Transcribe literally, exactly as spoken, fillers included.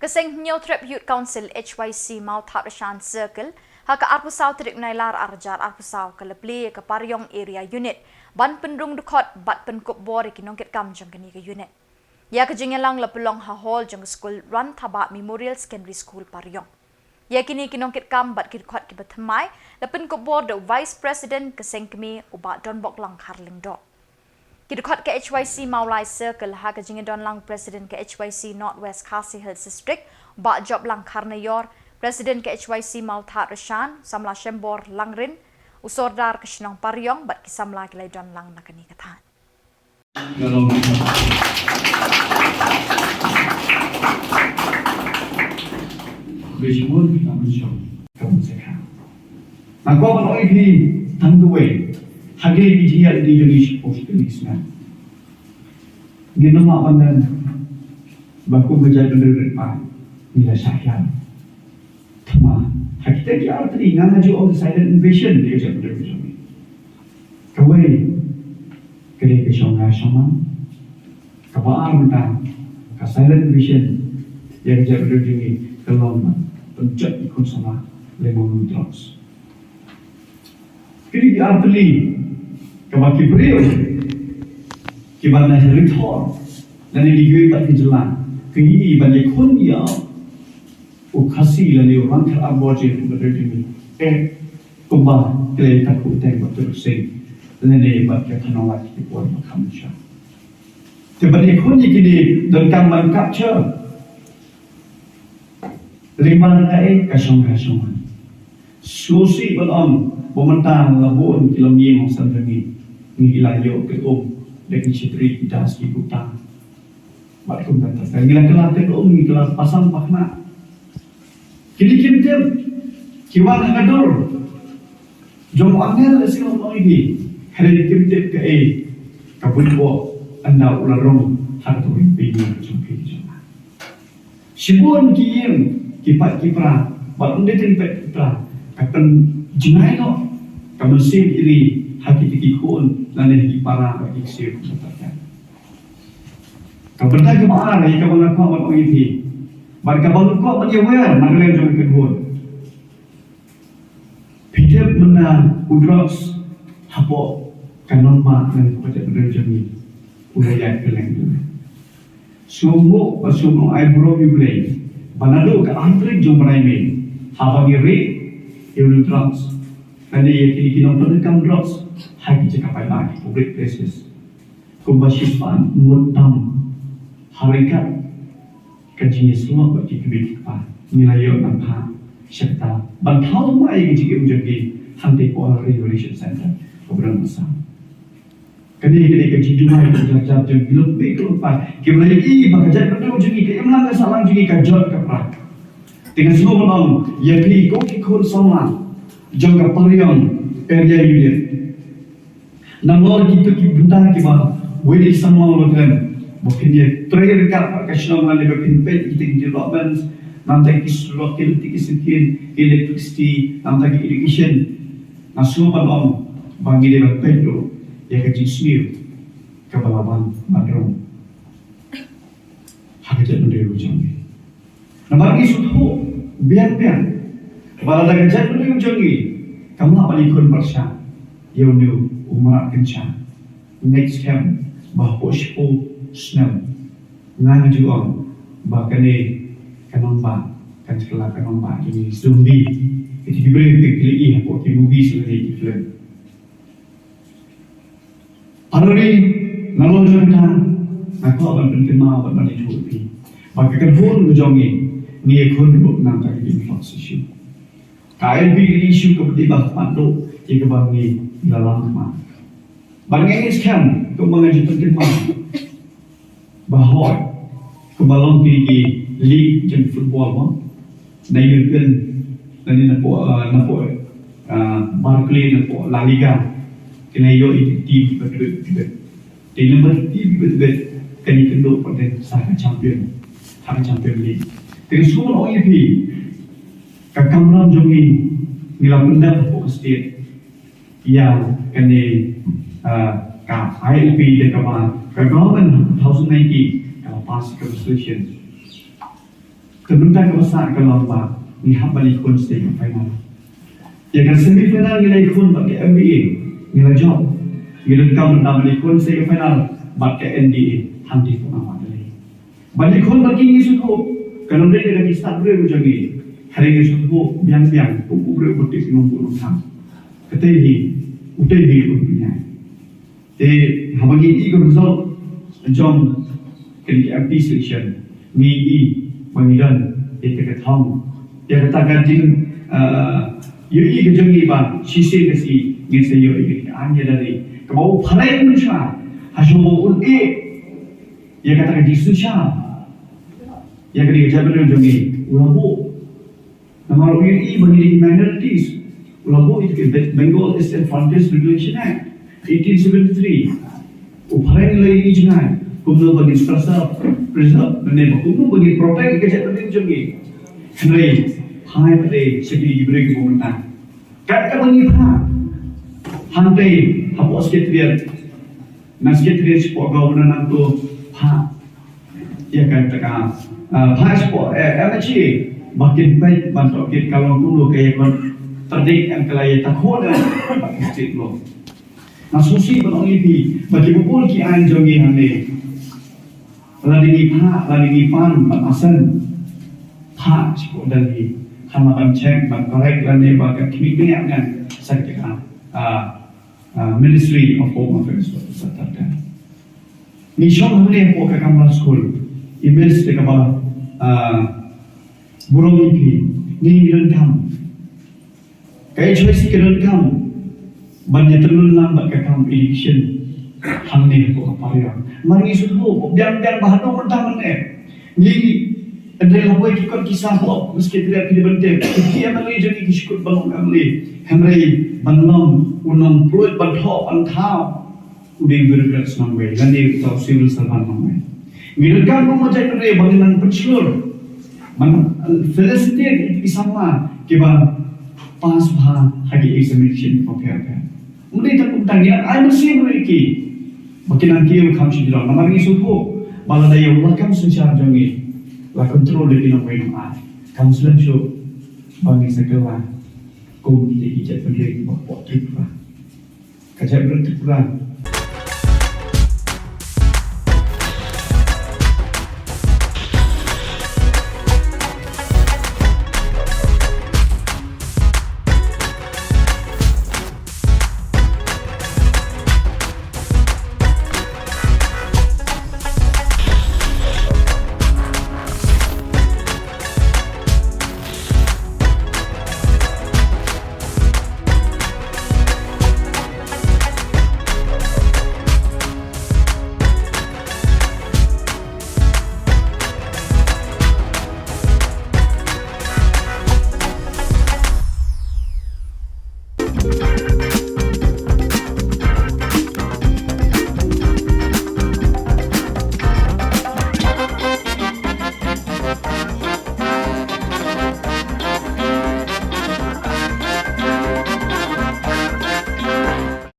Ka seng Hynñiewtrep Youth Council H Y C Mawthadraishan Circle ha ka arphew saw tarik Nailar arhajar arphew saw ka la plie ïa ka Pariong Area Unit ban pynrung dkhot bad pynkup bor ïa ki nongkitkam jong kane ka unit. Ïa ka jingïalang la pynlong ha hall jong ka skul Ranthaba Memorial Secondary School Pariong. Ïa kine ki nongkitkam bad ki dkhot kiba thymmai la pynkup bor da u Vice President ka seng kmie u Bah Donbok Langkhar Lyngdoh. Ki dkhot ka H Y C Mawlai Circle ha ka jingdon lang President ka H Y C North West Khasi Hills District Bah Job Langkhar Nayor, President ka H Y C Mawthadraishan Samla Shembor Langrin, u Sordar ka shnong Pariong bad ki samla ki la don lang na kane ka thaiñ. Nga kwah ban ong ïa phi tang kawei ha kine ki jingïaid lynti jong ngi shapoh ka sngi. Ngin ym lah ban ong ba kum ka jaitbynriew ryngkat ngi la shah hiar. Tangba ha kita ki artylli nga nga ju ong ka silent invasion ïa ka jaitbynriew jong ngi. Kawei ka dei ka shong ngai shong man. Kaba ar mynta ka silent invasion ïa ka jaitbynriew jong ngi ka long ban pynjot ïa ki khun samla lem bad drugs. Kine ki artylli kaba ki briew kiba na ha ri Thor lane na kiwei pat ki jylla ki ïohi ban ïakhun ïa u Khasi lane u Rangkhar Aborigine bad ri jong ngi. Eh, kumba ki la ïatakhu teng bad ka Russing lane bad ka Thanawat ki por ba kham sha. Te ban ïakhun ïa kine donkam ban capture. Lyngba kaei? Ka shong ngai shong man. Sngewsih ban ong ba mynta la bun ki longïing longsan jong ngi, ngi la ïoh kynum da ki shatri, ki das, ki gupta. Bad kumta ngi la kylla kynum, ngi kylla pasang pakna. Kine kim tip, ki wan ha ka dur jong u angel, la sngewbha ong ïa ki, hynrei kim tip kaei ka bynta ynda u la rung ha ka tnga pynïaid jong phi jong nga. Shibun ki ïing, ki paid ki para, bad ym dei tang ki paid ki para, ka pynjngai noh ka mynsiem iri ha kita ki khun lane ha ki para bad ki ksiew. Ka bynta kaba ar ïa kaba nga kwah ban ong ïa phi bad kaba nga kwah ban ïawer na ka liang jong ka khun. Phi tip mynta u drugs hapoh ka nongbah lane hapoh ka jaitbynriew jong ngi u la ïaid kylleng. Sngewbha ba sngewbha ai burom ïa U Blei ba naduh ka artylli jong u bnai May haba ngi ri ïa u drugs lane ïa kine ki nongpyndonkam drugs ha ki jaka paidbah, ki public places, kumba shispah ngut tam ha ryngkat ka jingïasyllok bad ki kmie ki kpa, ngi la ïoh nang phah sha kata ban thaw thymmai ïa ka jingim jong ki hangtei hapoh Revolution Center kaba don ha Assam. Kane ka dei ka jingduwai kaba jynjar jong ki longkmie ki longkpa kiba la ïohi ba ka jaitbynriew jong ngi, ka imlang ka sahlang jong ngi ka jot ka pra. Te nga sngewbha ban ong ïa phi ko ki khun samla jong ka Pariong Area Unit, nalor kito ki bynta kiba wei ki samla u la kren, ba phin ïatrei ryngkat bad ka shnong lane ba phin peit kita ki developments, nangta ki surok, ki elektrik, ki syngkien, ki electricity, nangta ki education. Nga sngewbha ban ong ba ngi dei ban peit ruh ïa ka jingsniew kaba la wan ban rung ha ka jaitbynriew jong ngi. Namar ngi sngewthuh biang biang ba lada ka jaitbynriew jong ngi kam lah ban ïakhun pyrshah ïa une u mrad kynsha, next time ba hapoh shiphew snem, nga nga ju ong ba kane ka nongbah kan sa kylla ka nongbah jong ngi zombie. Kita ki briew ki la ïohi hapoh ki movies lane ki film. Paralok, nalor jong kata nga kwah ban pynkynmaw bad ban ïathuh ïa phi ba ka kynhun ka jong ngi, ngi ïakhun ruh nangta ka jingpynlong shisha. Ka I L P ka dei ka issue kaba dei ba khmat duh ïa kaba ngi la lam khmat. Bad nga ngeit skhem kumba nga ju pynkynmaw ba hooid, kumba long kine ki league jong football mo, na European, na, na, napoh, ah, napoh, ah, Barclay, napoh La Liga, ki la ïoh ïa ki team kiba tbit tbit. Te namar ki team kiba tbit, kan ïakynduh pat sa ka champion, ha ka Champion League. Te nga sngewbha ong ïa phi, ka kamram jong ngi, ngi la pyndep hapoh ka state ïa kane, ah, ka I L P da kaba ka government ha two thousand nineteen ka la pass ka resolution. Te mynta kaba sah ka long ba ngi hap ban ïakhun sha ka final. Ïa ka semi final ngi la ïakhun bad ka M B A, ngi la jop. Ngi donkam mynta ban ïakhun sha ka final bad ka N D A, hangtei kumno ban leh. Ban ïakhun bad ki ngi sngewthuh, kan ym dei da ki stad briew jong ngi. Hynrei ngi sngewthuh biang biang, u briew u tip nongbuh nongthaw. Katei hi, utei hi u pynïaid. Te haba ngi ïohi ka result jong kane ka M P selection, ngi ïohi ba ngi don ïa kata ka thong, ïa kata ka jing, ah, ïohi ka jong ngi ba shisien ka sngi ngin sa ïoh ïa ka aiñ ïa lade kaba u phareng mynshuwa ha shuwa ba un ïeh ïa kata ka jingsynshar ïa kane ka jaitbynriew jong ngi, u la buh. Namar u ïohi ba ngi dei ki minorities. U la buh ïa ka Be-, Bengal Eastern Frontiers Regulation Act, eighteen seventy-three. U phareng la ïohi jngai kumno ba ngin preserve, preserve, lane ba kumno ba ngin protect ïa ka jaitbynriew jong ngi. Hynrei phai pat sha kine ki briew kiba mynta. Kat kaba ngi phah hangtei hapoh Secretariat, na Secretariat shapoh Governor nangto, phah ïa kata ka, ah, phah shapoh, eh, M H A, ba kin peit ban tohkit ka long kumno ka ïakhun, tyrdik em ka la ïa takhun em bad ka state law. Nga sngewsih ban ong ïa phi ba kiba bun ki aiñ jong ngi hangne, lada ngi phah, lada ngi pan bad ascend, phah shapoh Delhi, khnang ban check, ban correct lane ba ka khmih bniah ngan sa kata ka, ah, ah, Ministry of Home Affairs, Doctor Sarkar. Ngi shong hangne hapoh ka Kamra School, i Miss te kaba, ah, burom ïa phi, ngi donkam. Ka H Y C ka donkam ban ïatylli lang bad ka kam election hangne hapoh ka Pariang. Namar ngi sngewthuh biang biang ba haduh mynta mynne ngi, hynrei la poi ki kot ki sah hok, meskipun ki dei ban tip ki M L A jong ngi ki shu kut ban long M L A, hynrei ban long u nongpluid ban thoh ban thaw u dei u bureaucrat nongwei lane uta u civil servant nongwei. Ngi donkam kum ka jaitbynriew ba ngin nang pynshlur ban, eh, felicitate ïa ki samla kiba pass bha ha ki examination kiba pher pher. Ym dei tang kumta, ngi nang ai mynsiem ruh ïa ki ba kin nang kiew kham shijrong. Namar ngi sngewthuh ba lada ïa u lakam synshar jong ngi la control da ki nongwei nongai, kam slem shuh ba ngin sa kylla kum kita ki jaitbynriew kiba hapoh Tripura. Ka jaitbynriew Tripura